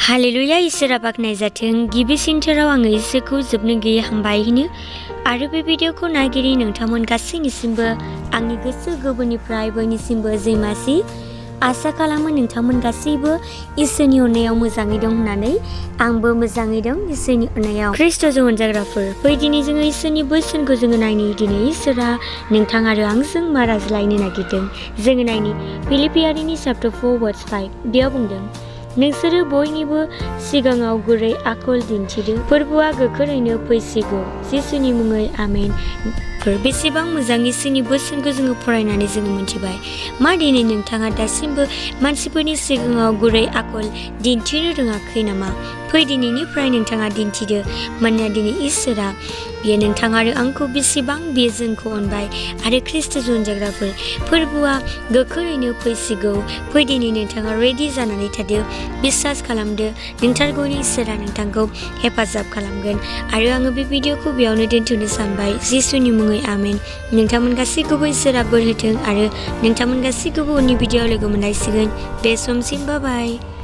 Hallelujah इसोरा बाख्नायजाथों गिबिसिनथाराव आङो इसोरखौ जोबनो गैयै हामबाय होनो आरो बे भिडिअखौ नागिरि नोंथांमोन गासैनिसिमबो आंनि गोसो गोरबोनिफ्राय बयनिसिमबो जैमासि आसा खालामो नोंथांमोन गासैबो इसोरनि अननायाव मोजाङै दं होननानै आंबो मोजाङै दं इसोरनि अननायाव ख्रिस्ट'जों अनजाग्राफोर फै दिनै जोङो इसोरनि बोसोनखौ जोङो नायनि दिनै इसोरा नोंथां आरो आंजों मा रायज्लायनो नागिरदों जोङो नायनि फिलिपियारिनि चैप्टार 4 verse 5 बेयाव बुंदों नोंसोरो बयनिबो सिगाङाव गुरै आखल दिन्थिदो फोरबुआ गोख्रैनो फैसिगौ जिसुनि मुङै आमेन बेसेबां मोजां इसोरनि बोसोनखौ जोङो फरायनानै जोङो मोनथिबाय मा दिनै नोंथाङा दासिमबो मानसिफोरनि सिगाङाव गुरै आखल दिन्थिनो रोङाखै नामा फै दिनैनिफ्राय नोंथाङा दिन्थिदो मानोना दिनै इसोरा बियो नोंथां आरो आंखौ बेसेबां बियो जोंखौ अनबाय आरो ख्रिस्ट'जों अनजाग्राफोर फोरबुआ गोख्रैनो फैसिगौ फै दिनै नोंथाङा रेडि जानानै थादो बिसास खालामदो नोंथारगौनि इसोरा नोंथांखौ हेफाजाब खालामगोन आरो आङो बे भिडिअखौ बेयावनो दोनथ'नो सानबाय जिसुनि मुङै आमेन नोंथांमोन गासैखौबो इसोरा बोर होथों आरो नोंथांमोन गासैखौबो उननि भिडिअआव लोगो मोनलायसिगोन बे समसिम बाय बाय।